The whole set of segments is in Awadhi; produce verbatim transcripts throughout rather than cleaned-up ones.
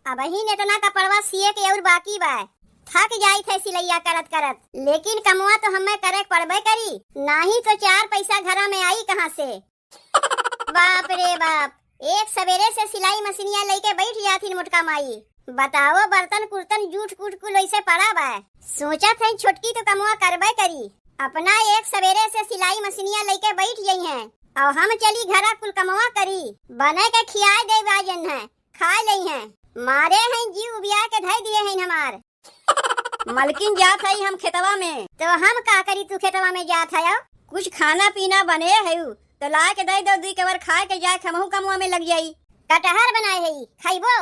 अबहिन एतना कपड़वा सिए के अउर बाकी बा। थक जाइत है सिलैया करत करत, लेकिन कमवा तो हमें करे पड़बे करी, नाहीं तो चार पैसा घरा में आई कहाँ से? बाप रे बाप, एक सवेरे से सिलाई मशीनिया लइके बैठ जाथिन मोटका माई। बताओ, बर्तन कुर्तन जूठ कूट कुल ऐसे पड़ा बा। सोचत है छोटकी तो कमवा करबे करी, अपना एक सवेरे से सिलाई मशीनिया लइके बैठ गई हैं, और हम चली घरा कुल कमवा करी, बने के खियाए दे बाजन है, खा लई हैं। मारे हैं जी उबिया के धई दिए हैं हमार। मलकिन जात हई हम खेतवा में। तो हम का करी, तू खेतवा में जात हयो? कुछ खाना पीना बने हयू, तो लाए के दे दो, दुई कवर खाए के जाए, हमहू कमवा में लग जाई। कटहर बनाए हई, खइबो?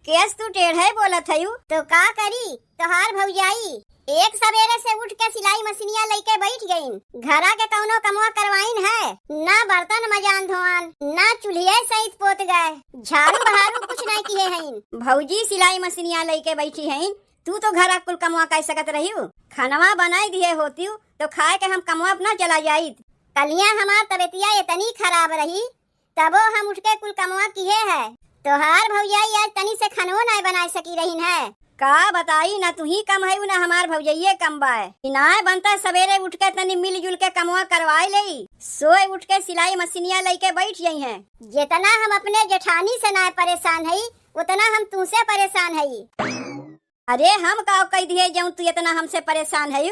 केस तू टेढ़े बोलत हयू। तो का करी, तोहार भौजाई एक सवेरे से उठ के सिलाई मशीनिया लइके बैठ गईन। घरा के कौनो कमवा करवाइन है, ना बर्तन मजान धोआन, ना चूल्हिए सहित पोत गए, झाड़ू बहारू कुछ नहीं किए हईन। भौजी सिलाई मशीनिया लइके बैठी हईन, तू तो घरा कुल कमवा कर सकत रहियो, खानवा बनाई दिए होतियो तो खाए के हम कमवा अपना चला जाइत। कलिया हमार तबीयतिया इतनी खराब रही, तबो हम उठ के कुल कमवा किहे है। तोहार भौजाई आज तनी से खनवो नाय बनाए सकी रहीन है। का बताई, ना तुही कम है, ना हमार भौजाइये कम बाय। कि नाय बनता, सवेरे उठ के तनी मिलजुल के कमवा करवाए लेई। सोए उठ के सिलाई मशीनिया लइके बैठ जाई हैं। जितना हम अपने जेठानी से नाय परेशान हई, उतना हम तुमसे परेशान हई। अरे, हम का कह दिए जौन तू इतना हमसे परेशान है?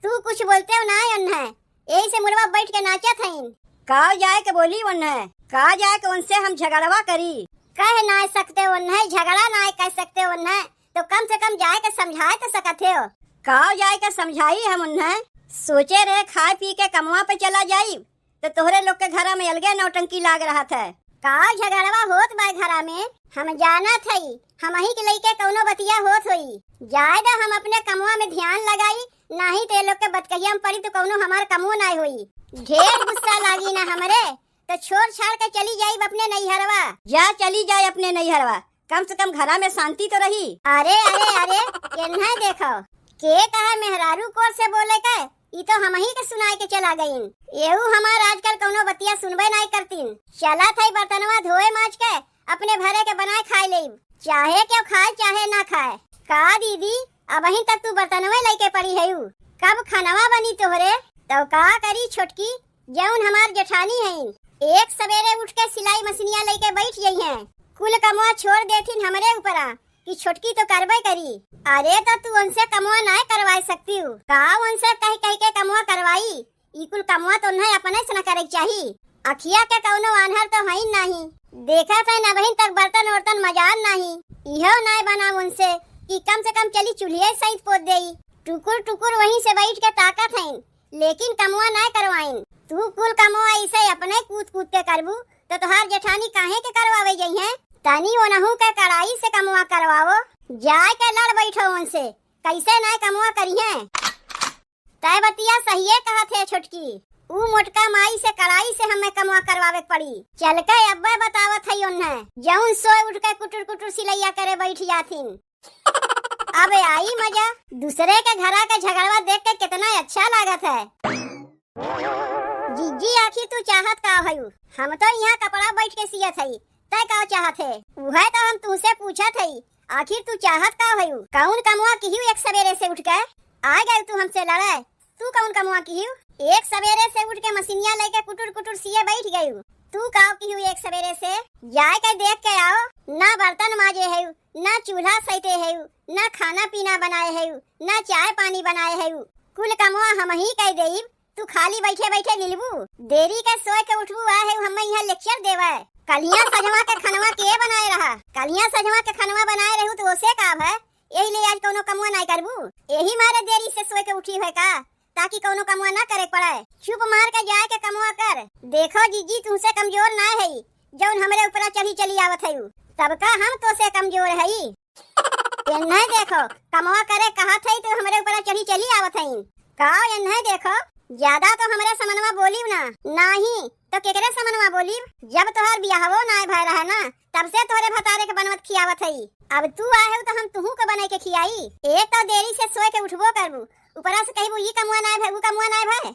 तू कुछ बोलते हो ना अन्हे, यही से मुड़वा बैठ के नाचत हईन। का जाए के बोली उन्हे, का जाए के उनसे हम झगड़वा करी? कह ना सकते उन्हे, झगड़ा ना कह सकते उन्हे, तो कम से कम जाए के समझाए तो सकत हो। का जाए के समझाई हम उन्हे? सोचे रहे खाए पी के कमवा पे चला जाई, तो तोहरे लोग के घरा में अलगे नौटंकी लाग रहत है। का झगड़वा होत बा घरा में? हम जानत हई, हमही के लइके कौनो बतिया होत होई। जाए दा, हम अपने कमवा में ध्यान लगाई, नाहीं तो ये लोग के बतकहिया में पड़ी तो कौनो हमार कमो नाय होई। ढेर गुस्सा लागी ना हमरे, तो छोड़ छाड़ के चली जाइब अपने नैहरवा। जा, चली जाए अपने नैहरवा, कम से कम घरा में शांति तो रही। अरे, अरे, अरे, एन्हे देखो, के कहे मेहरारू कोर से बोले के, ई तो हमही के सुनाए के चला गईन। एहू हमार आजकल कौनो बतिया सुनबे नाय करतीन। चलत हई बर्तनवा धोए माज के, अपने भरे के बनाए खाए लेब, चाहे केहू खाए चाहे ना खाए। का दीदी, अबहिन तक तू बर्तनवे लइके पड़ी हयू, कब खनवा बनी तोहरे? तो का करी छोटकी, जौन हमार जेठानी हईन, एक सवेरे उठ के सिलाई मशीनिया लइके बैठ गई हैं। कुल कमवा छोड़ देथिन हमरे ऊपरा कि छोटकी तो करबे करी। अरे तो तू उनसे कमवा नाय करवाए सकती हूँ का? उनसे कह कह के कमवा करवाई? ई कुल कमवा तो उन्हें अपने से न करे के चाही। अखिया के कौनो आन्हर तो हईन नाहीं, देखत हईन अबहिन तक बर्तन ओर्तन मजान नाहीं। इहो नाय बना उनसे कि कम से कम चली चूल्हिए सहित पोत देई। टुकुर टुकुर वहीं से बैठ के ताकत हईन, लेकिन कमवा नाय करवाइन। तू कुल कमवा ऐसे अपने कूद कूद के करबू, तो तोहार जेठानी काहे के करवावे जइहें? तनी ओनहू के कड़ाई से कमवा करवाओ, जाए के लड़ बैठो उनसे, कैसे नाय कमवा करिहें। तय बतिया सहिए कहत है छोटकी, ऊ मोटका माई से कड़ाई से हमें कमवा करवावे के पड़ी। चल के अब्बे बतावत है उन्हें, जौन सोए उठ के कुटुर कुटुर सिलैया करे बैठ जाथिन। अब आई मजा, दूसरे के घरा के झगड़वा देख के कितना अच्छा लागत है। जीजी, आखिर तू चाहत का हयू? हम तो यहाँ कपड़ा बैठ के सियत हई, तय का चाहत है? उहे तो हम तुमसे पूछत हई, आखिर तू चाहत का हयू? कौन कमवा किहू एक सवेरे से उठ के? आ गयू तू हमसे लड़े, तू कौन कमवा किहू? एक सवेरे से उठ के मशीनिया लेके कुटुर कुटुर सिए बैठ गयू। तू का किहू एक सवेरे से? जाए के देख के आओ, ना बर्तन माजे हयू, ना चूल्हा सैते हयू, ना खाना पीना बनाए हयू, ना चाय पानी बनाए हयू। कुल कमवा हमही कह देब, तू खाली बैठे बैठे लीलबू। देरी के सोए के उठबू, आए हयू हमें यहाँ lecture देवे। कलिया सजवा के खनवा के बनाए रहा? कलिया सजवा के खनवा बनाए रहू तो ओसे का भय? यही ले आज कौनो कमवा नाय करबू, यही मारे देरी से सोए के उठी है का, ताकि कौनो कमवा ना करे पड़े। चुप मार के जाए के कमवा कर। देखो जीजी, तुमसे कमजोर ना है, जौन हमरे ऊपरा चढ़ी चली आवत है, तब का हम तो से कमजोर है? ये नहीं देखो, कमवा करे कहत है तो हमरे ऊपरा चढ़ी चली आवत है। का ये नहीं देखो, ज्यादा तो हमरे समनवा बोली ना, नाही तो केकरे समनवा बोली? जब तोहर बियाहवो नाय भय रहा ना, तब से तोहरे भतारे के बनवत खियावत हई। अब तू आए हो तो हम तुहू के बने के खियाई। एक तो देरी से सोए के उठबो करबू, ऊपरा से कहबू, "ई कमुआ नाय भय, ऊ कमुआ नाय भय।"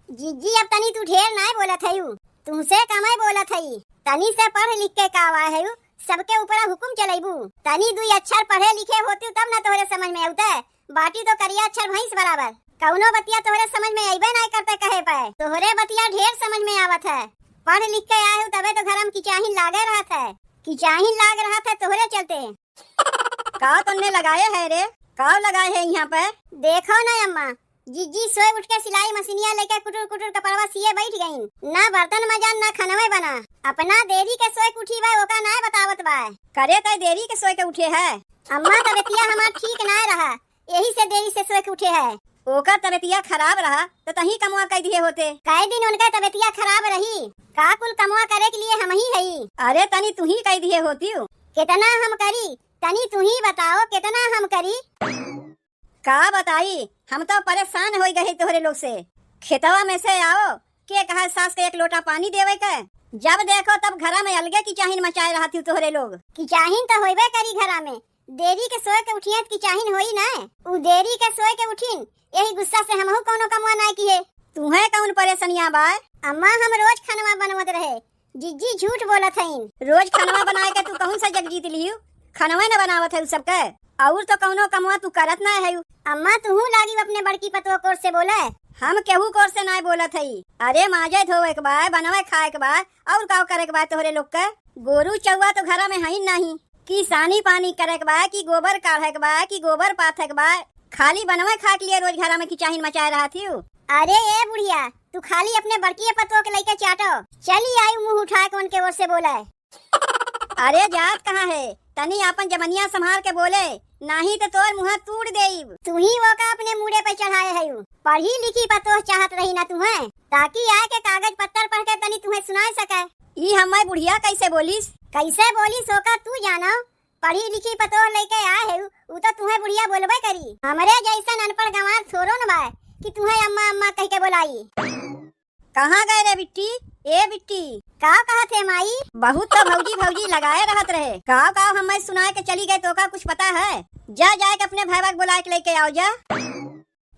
जीजी, अब तनी तू ढेर नाय बोलत हयू, तुमसे कमई बोलत हई। तनी से पढ़ लिख के का आए हयू, सबके ऊपर हुकुम चलैबू। तनी दुई अक्षर पढ़े लिखे होतिउ तब न तोहरे समझ में अउते। बाटी तो करिया अक्षर भैंस बराबर। कउनो बतिया तोहरे समझ में अइबे नाय करते कहे पे। तोहरे बतिया ढेर समझ में आवत है। पढ़ लिख के आए हो तबे तो घर में किचाहिन लागे रहत है। किचाहिन लाग रहत है तोहरे चलते। का तन्ने लगाए है रे? का लगाए है यहाँ पे? देखो ना अम्मा, जिज्जी सोए उठ के सिलाई मशीनिया लेके कुटुर कुटुर कपड़वा सिए बैठ गईन। ना बर्तन मजान, ना खनवे बना। अपना देरी के सोए के उठी बा, ओका नाय बतावत बा। करे तय देरी के सोए के उठे है? अम्मा, तबेतिया हमार ठीक नाय रहा, यही से देरी से सोए के उठे है। ओकर तबेतिया खराब रहा, तो तहीं कमवा कई दिए होते। कई दिन उनका तबेतिया खराब रही, का कुल कमवा करे के लिए हम ही हई? अरे, तनी तू ही कई दिए होती। कितना हम करी, तनी तू ही बताओ, कितना हम करी? का बताई, हम तो परेशान होइ गए तोहरे लोग से। खेतवा में से आओ, के कहा सास के एक लोटा पानी देवे के, जब देखो तब घरा में अलगे किचाहिन मचाए रहती तोहरे लोग। किचाहिन तो होइबे करी घरा में, देरी के सोए के उठियत किचाहिन होई ना, उ देरी के सोए के उठिन, यही गुस्सा से हमहू कउनो कमवा ना किए। तुहे कउन परेशानिया बा? अम्मा, हम रोज खनवा बनवत रहे, जिज्जी झूठ बोलत हईन। रोज खनवा बनाए के तू कहूँ से जग जीत लिहू? खनवे न बनावत है उ सबके। और तो कउनो कमवा तू करत ना है। अम्मा, तुहू लागी अपने बड़की पतोह कोर से बोले। हम केहू कोर से ना बोलत हई। अरे, माजे धोवे के बा, बनवे खाए के बा, और का करे के बा तोहरे लोग के? गोरू चौवा तो घरा में हईन नहीं। कि सानी पानी करे के बा, कि गोबर काढ़े के बा, कि गोबर पाथे के बा, खाली बनवे खाए के लिए रोज घरा में किचाहिन मचाए रहत हियो। अरे ए बुढ़िया, तू खाली अपने बड़किए पतोह के लइके चाटो। चली आई मुँह उठाए के उनके ओर से बोले। अरे जात कहाँ है, तनी आपन जबनिया संभार के बोले, नाही तो तोर मुँह तूड़ देइब। तू ही ओका अपने मूड़े पे चढ़ाए हयू। पढ़ी लिखी पतोह चाहत रही ना तुहे, ताकि आए के कागज पत्तर पढ़ के तनी तुहे सुनाए सके। ई हम्मे बुढ़िया कैसे बोलिस? कैसे बोलिस ओका तू जानो, पढ़ी लिखी पतोह लइके आए है, उ तो तुहे बुढ़िया बोलबे करी। हमरे जैसन अनपढ़ गंवार थोड़ो न बा कि तुहे अम्मा अम्मा कह के बोलाई। कहाँ गए रे बिट्टी? ए बिट्टी। का कहत है माई? बहुत तो भौजी भौजी लगाए रहत रहे। गाँव गाँव हमें सुनाए के चली गए, तो का कुछ पता है? जा जाए के अपने भैया के बुलाए के लेके आओ जा।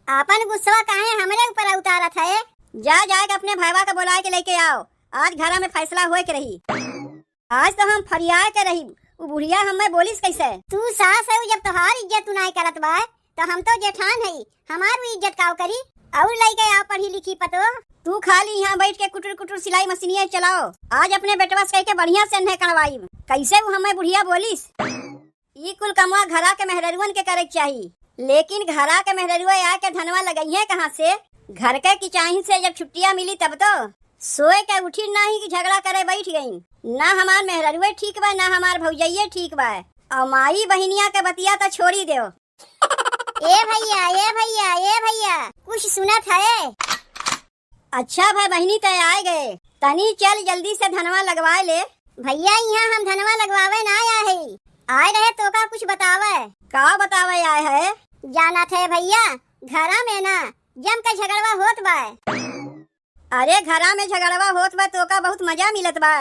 आपन गुस्सा काहे हमरे ऊपर उतारत है? जा जाए के अपने भैया के बुलाए के लेके आओ, आज घरा में फैसला होए के रही। आज तो हम फरियाए के रही, उ बुढ़िया हमें बोलिस कैसे? तू सास है, जब तोहार इज्जत तू नाय करत बा, तो हम तो जेठान हई, हमार भी इज्जत काव करी? और लइके आ पढ़ी लिखी पतोह। तू खाली यहाँ बैठ के कुटुर कुटुर सिलाई मशीनिया चलाओ, आज अपने बेटवा से कह के बढ़िया से अन्हे कढ़वाई। कैसे उ हमें बुढ़िया बोलिस? ई कुल कमवा घरा के मेहररुअन के करे के चाही, लेकिन घरा के मेहररुआ आके धनवा लगइहे कहाँ से? घर के किचाइन से जब छुट्टिया मिली तब तो। सोए के उठी नाही कि झगड़ा करे बैठ गई। ना हमार मेहररुए ठीक बा, ना हमार भौजइये ठीक बा। और माई बहिनिया के बतिया तो छोड़ी देव। ए भैया, ए भैया, ए भैया, कुछ सुनत है? अच्छा भाई बहिनी तय आए गए, तनी चल जल्दी से धनवा लगवाए ले। भैया, यहाँ हम धनवा लगवावे ना आए है, आए रहे तोका कुछ बतावे। का बतावे आए है? जानत है भैया, घरा में ना जम के झगड़वा होत बा। अरे घरा में झगड़वा होत बा तोका बहुत मजा मिलत बा।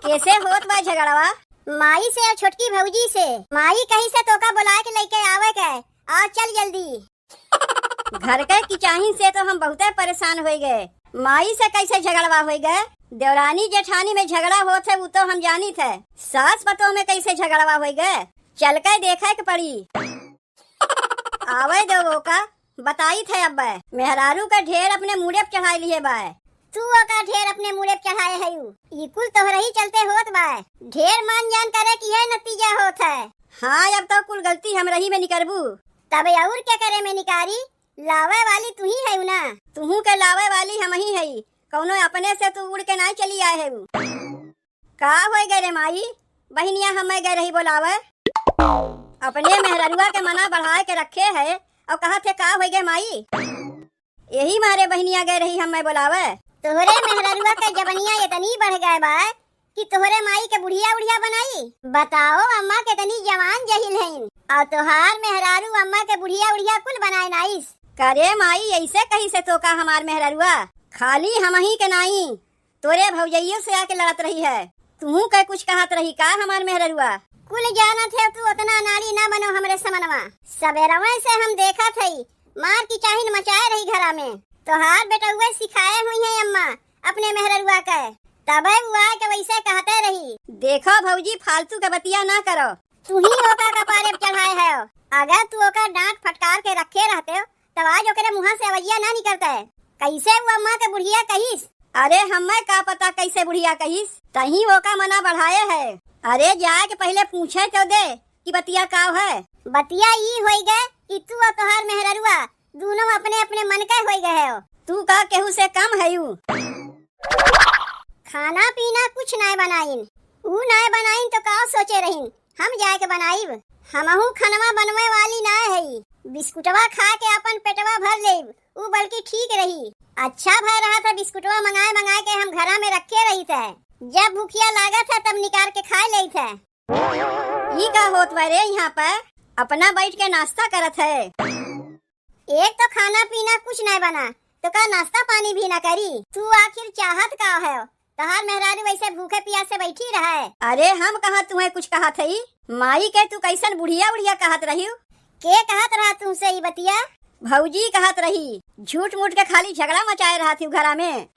कैसे होत बा झगड़वा? माई से और छोटकी भौजी से। माई कही से तोका बुलाए के लेके आवे के, आ चल जल्दी। घर के किचाहिन से तो हम बहुते परेशान होइ गए। माई से कैसे झगड़वा होइ गए? देवरानी जेठानी में झगड़ा होत है, उ तो हम जानित है। सास पतोह में कैसे झगड़वा होइ गए, चल के देखे के पड़ी। आवे दो ओका, बताइत है अब्बे। मेहरारू का ढेर अपने मूड़े पे चढ़ाए लिए बाय। तू ओका ढेर अपने मूड़े पे चढ़ाए है यू। ई कुल तोहरे ही चलते होत बाय। ढेर मान जान करे की है नतीजा होत है। हाँ, अब तो कुल गलती हमरे ही में निकरबू। तबे और के करे में निकारी? लावे वाली तू ही है ना? तुहू के लावे वाली हम ही है। कौनो अपने से तू उड़ के नाय चली आए है। का होय गए रे माई? बहिनिया हमें गए रही बोलावे। अपने मेहररुआ के मना बढ़ाए के रखे है और कहा थे का होय गए माई? यही मारे बहिनिया गए रही हमें बोलावे। तोहरे मेहररुआ के जबनिया इतनी बढ़ गए बा कि तोहरे माई के बुढ़िया उढ़िया बनाई। बताओ अम्मा कितनी जवान जहिल हईन और तोहार मेहरारू अम्मा के बुढ़िया उढ़िया कुल बनाए नाइस। करे माई ऐसे कही से तो का हमार मेहररुआ? खाली हम ही के नाई तोरे भौजइयो से आके लड़त रही है। तू के कुछ कहत रही का हमार मेहररुआ? कुल जानत है तू उतना नारी ना बनो हमरे समनवा। सबेरवे से हम देखत हई मार की चाहिन मचाए रही घरा में। तोहार बेटउए सिखाए हुई है अम्मा अपने मेहररुआ के। तबे उ आए के वैसे कहते रही। देखो भौजी, फालतू के बतिया ना करो। तू ही ओका कपारे पे चढ़ाए है। अगर तू ओकर डांट फटकार के रखे रहते हो, तब आज ओकरे मुँहा से अवजिया ना निकलते। कैसे वो अम्मा के बुढ़िया कहिस? अरे हमें का पता कैसे बुढ़िया कहिस, तहीं ओका मना बढ़ाए है। अरे जाए के पहिले पूछे तो दे कि बतिया का है। बतिया ई होई गए कि तू और तोहार मेहररुआ दोनों अपने अपने मन के होई गए हो। तू का केहू से कम है यू? खाना पीना कुछ नाय बनाइन। ऊ नाय बनाइन तो का सोचे रहिन, हम जाए के बनाइब। हमहू खनवा बनवे वाली नाय हई। बिस्कुटवा खा के अपन पेटवा भर लेब, ऊ बल्कि ठीक रही। अच्छा भय रहा था बिस्कुटवा मंगाए मंगाए के हम घरा में रखे रही थे। जब भूखिया लागत है तब निकाल के खा लेई थे। ई का होत बा रे यहाँ पर? अपना बैठ के नाश्ता करत है। एक तो खाना पीना कुछ नहीं बना, तो का नाश्ता पानी भी ना करी? तू आखिर चाहत का है? तहार मेहरारू वैसे भूखे पियासे बैठी रहे। अरे हम कहाँ तुम्हें कुछ कहत हई? माई के तू कैसन बुढ़िया उढ़िया कहत रही? के कहत रहा तुमसे ई बतिया? भौजी कहत रही, झूठ मूठ के खाली झगड़ा मचाए रहत हई घरा में।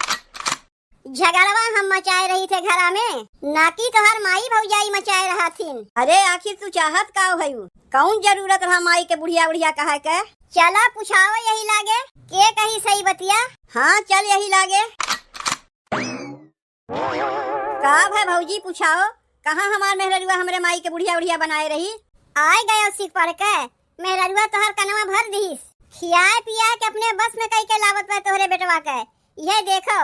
झगड़वा हम मचाए रही थे घरा में, ना कि तोहर माई भौजाई मचाए रहथिन। अरे आखिर तू चाहत का हयू? कौन जरूरत रहा माई के बुढ़िया उढ़िया कहे के? चला पूछाओ यही लागे, के कही सही बतिया? हाँ चल यही लागे। का भय भौजी पूछाओ, कहाँ हमार मेहररुआ हमरे माई के बुढ़िया उढ़िया बनाए रही? आए गयो सीख पढ़ के, मेहररुआ तोहर कनवा भर दिहिस। खियाए पियाए के अपने बस में कई के लावत बा तोहरे बेटवा के। यह देखो,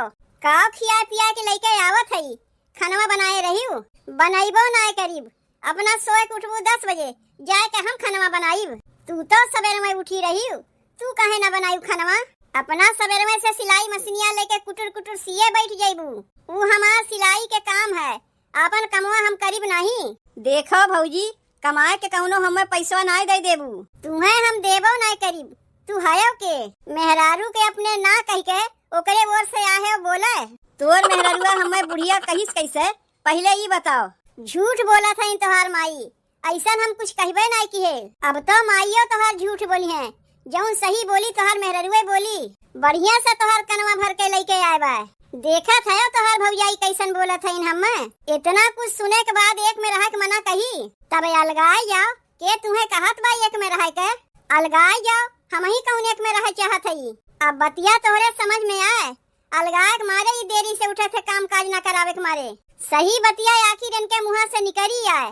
काव खियाए पियाए के लइके आवत हई, खनवा बनाए रहिउ, बनइबो नाय करीब। अपना सोए के उठबू दस बजे, जाए के हम खनवा बनाइब। तू तो सबेर में उठी रहिउ, तू काहे ना बनाइउ खनवा? अपना सबेर में से सिलाई मशीनिया लेके कुटुर कुटुर सिए बैठ जइबू। ऊ हमार सिलाई के काम है, आपन कमवा हम करीब नहीं। देखो भौजी, कमाए के कौनो हमें पैसवा नाय दे देबू। तुहें हम देबो नाय करीब। तू हयो के? मेहरारू के अपने ना कह के ओकरे ओर से आहे बोले। तोर मेहरारुआ हमें बुढ़िया कहिस कैसे? पहिले ई बताओ। झूठ बोलत हईन तोहार माई, ऐसन हम कुछ कहबे नाय किहे। अब तो माइयो तोहार झूठ बोली है, जौन सही बोली तोहार मेहररुए बोली। बढ़िया से तोहार कनवा भर के लइके आए बा। देखत हयो तोहार भौजाई कैसन बोलत हईन हमें। इतना कुछ सुने के बाद एक में रहे के मना कही, तब अलगाए जाओ। के तुहें कहत बा एक में रहे के? अलगाए जाओ, हम ही कौन एक में रहे चाहत हई। अब बतिया तोहरे समझ में आए, अलगाए के मारे ई देरी से उठे थे, काम काज ना करावे के मारे। सही बतिया आखिर इनके मुँहा से निकरी आए।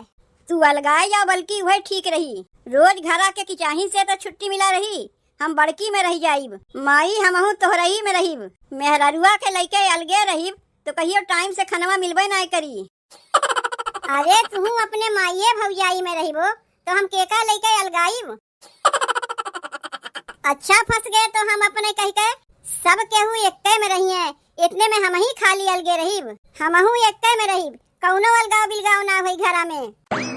तू अलगाए जाओ, बल्कि वह ठीक रही। रोज घरा के किचाही से तो छुट्टी मिला रही, हम बड़की में रह जाइब। माई, हमहू तोहरही में रहिब। मेहररुआ के लइके अलगे रहिब तो कहियो टाइम से खनवा मिलबे ना करी। अरे तू अपने माइये भौजाई में रहिबो तो हम केका लइके अलगाइब? अच्छा फंस गए तो हम अपने कह के सब केहू एक्के में रहिए, इतने में हम ही खाली अलगे रहिब। हमहू एक्के में रहिब, कौनो अलगाव बिलगाव ना होई घरा में।